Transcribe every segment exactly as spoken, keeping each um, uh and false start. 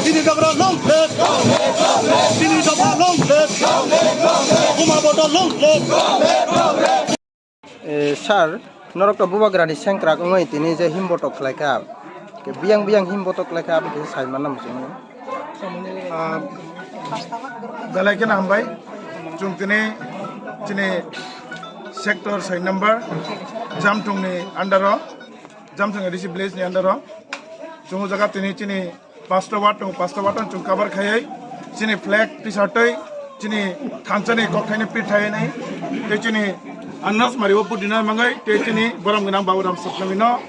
Chini dopha long live! Chini dopha long live! Buma bodol long live! Eh, sir, norok to bubagrani sengkrak wngwi tini je himbotok khlaikha, ke biyang biyang himbotok khlaikha, abo khe sai manna muchungmani. Ah, belai kheno hambai. Chwng tini chini sector soi number Jamthungni under o, Jamthung A D C village ni under o. Chwng o jaga tini chini pasta ward tongo, pasta ward no chwng cover khaiwi chini flag tisatwi chini thansa ni kokthaini pithai nai tei chini Anas Mari o budina mangai tei chini borom gwnang Babu Ram Satnami no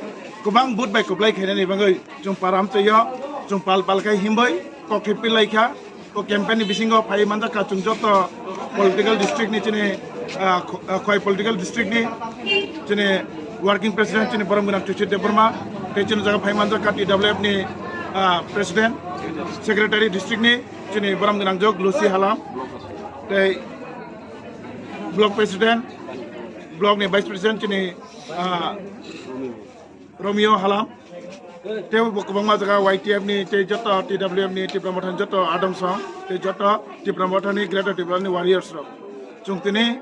kwbang but bai kwplai khainani bagwi chwng param twiyo chwng pal pal khai himbai kokthai pilaikha. O campaign ni bisingo phai manjakha chwng joto political district ni chini, ah, kho-, ah, khwai political district ni chini working president chini borom gwnang Chuchit Debbarma, tei chini jaga phai manjakha T W F ni, ah, president, secretary district ni chini borom gwnang jok Lucy Halam, tei block president, block ni vice president chini, ah, Romeo Halam, tei bo kwbangma jaga Y T F ni, tei joto T W F ni, Tipra Motha ni joto adong song, tei joto Tipra Motha ni Greater Tipra ni warriors rok. Chwng tini,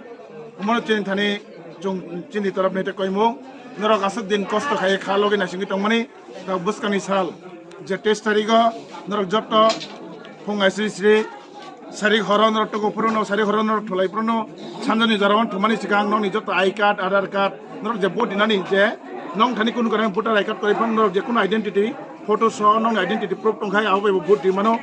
omono chini thani, chwng chini torop ni tei koimung, norok aswk din kosto khai kha logi naisingwi tongmani, ta bwskangni sal, je teis tarigo, norok joto, phung aisri sri, sari horo norok tuku phuru no, sari horo norok thulai phuru no, sanjani jora on thumani sikang nokni joto I card, Aadhaar card, norok je vote dinani je nong thani kunu karon voter I card kwrwi phano norok je kunu identity photo so nokni identity proof tongkhai abo bai bo vote di mano.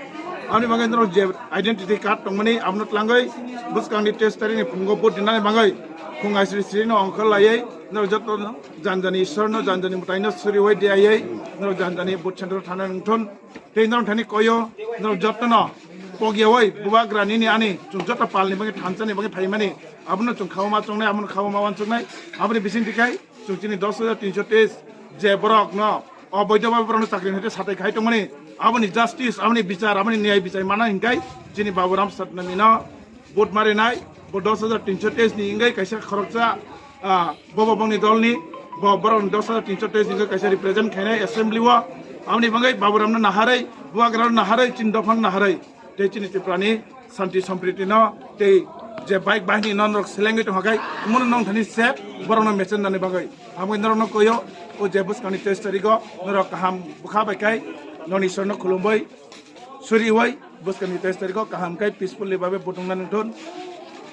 Aboni bagwi norok je identity card tongmani abono twlangwi bwskangni teis tarikni phungo vote dinani bagwi phung aisri sri no ongkhor laiwi norok joto no janjani Ishwar no janjani mwtai no suriwi diyawi norok janjani vote center o thana nangthun. Tei norok thani koyo, norok jotono pogyawi bubagra nini ani chwng joto palni bagwi thansa ni bagwi phaimani, abono chwng khauma chongnai, abono khauma wansuknai, aboni bisingtwi khai chwng chini dos hajar tinso teis je borokno oboidho bhabe borokno chakri hwnkhe satai khai tongmani, aboni justice, aboni bichar, aboni niyai bichar mana hinkai chini Baburam Satnamino vote marinai, bo dos hajar tinso teis ni wngwi kaisa khoroksa, ah, bobo bongni dolni, bo borok dos hajar tinso teis ni wngwi kaisa represent khainai assembly o. Aboni bagwi Baburamno naharwi, Bubagrano naharwi, chini dophano naharwi, tei chini Tripurani santi sompriti no, tei je bike bahini no norok selengwi tongkha khai, omono nong thani sep, borokno mechenani bagwi. Aboni norokno koyo, o je bwskangni teis tarigo norok kaham bwkha bai khai, noni Ishwarno khulumwi, suriwi, bwskangni teis tarikho kaham khe peacefully babe buthungna nangthun.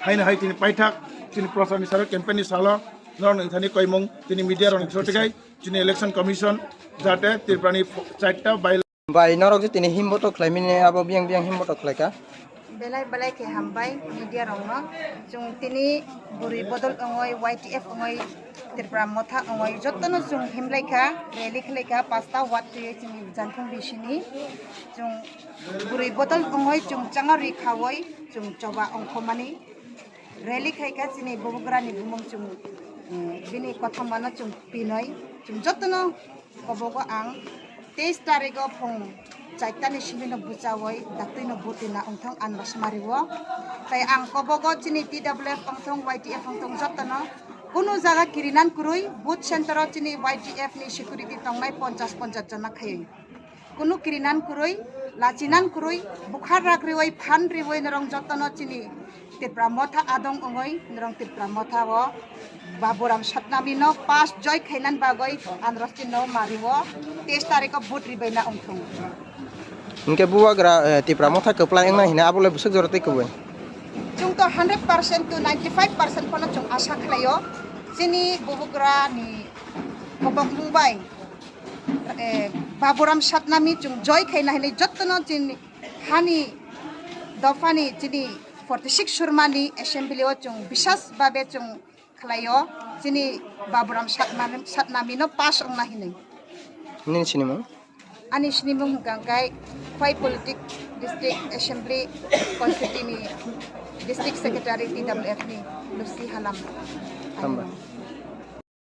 Haino hai tini paithak, chini procharni salo, campaign ni salo, norok nini thani koimung, tini media rokni through tikai, chini election commission, jate Tripurani pho-, charta bai. Bai norok je tini himbotok khlaimani abo biyang biyang himbotok khlaikha. Belai belai khe hambai media rokno. Chwng tini bwrwi bodol wngwi Y T F wngwi Tripura Motha wngwi jotono chwng himlaikha, rally khlaikha, pasta ward twiwi chini Janthung bisini. Chwng bwrwi bodol wngwi chwng changa ri khawi chwng choba ongkhomani rally khaikha chini bubagrani bumung chwng, mm, bini kothomano chwng pinoi chwng jotono kobogo ang teis tarigo phung chartani simi no bwchawi daktwino butina wngthong anrosmario. Tai ang kobogo chini T W F wngthong Y T F wngthong jotono kunu jaga kirinan kwrwi booth center o chini Y T F ni security tongnai ponchas ponchas jona khaywi. Kunu kirinan kwrwi, lachinan kwrwi, bukhar rak riwi, phan riwi norong jotono chini Tipra Motha adong wngwi norong Tipra Motha o Baburam Satnami no pass joi khainan bagwi anrosni no mario teis tarikho vote ribaina wngthung. Hinkhe bubagra, eh, Tipra Motha kwplai wngna hina abo le bwswk jora tei kwbwi. Chwng to hundred percent to ninety five percent phano chwng asa khlaio chini bubagra ni kobokmung bai. Eh, Baburam Satnami chwng joi khaina hinwi jotono chini hani dophani chini forty six surmani assembly o chwng bisas babe chwng khlaio chini Baburam Satnami, Satnami no pass wngna hinwi. Nini sinimung? Ani sinimung hwnkha khe Khwai Politic District Assembly Constituency ni District Secretary T W F ni Lucy Halam. Hamba.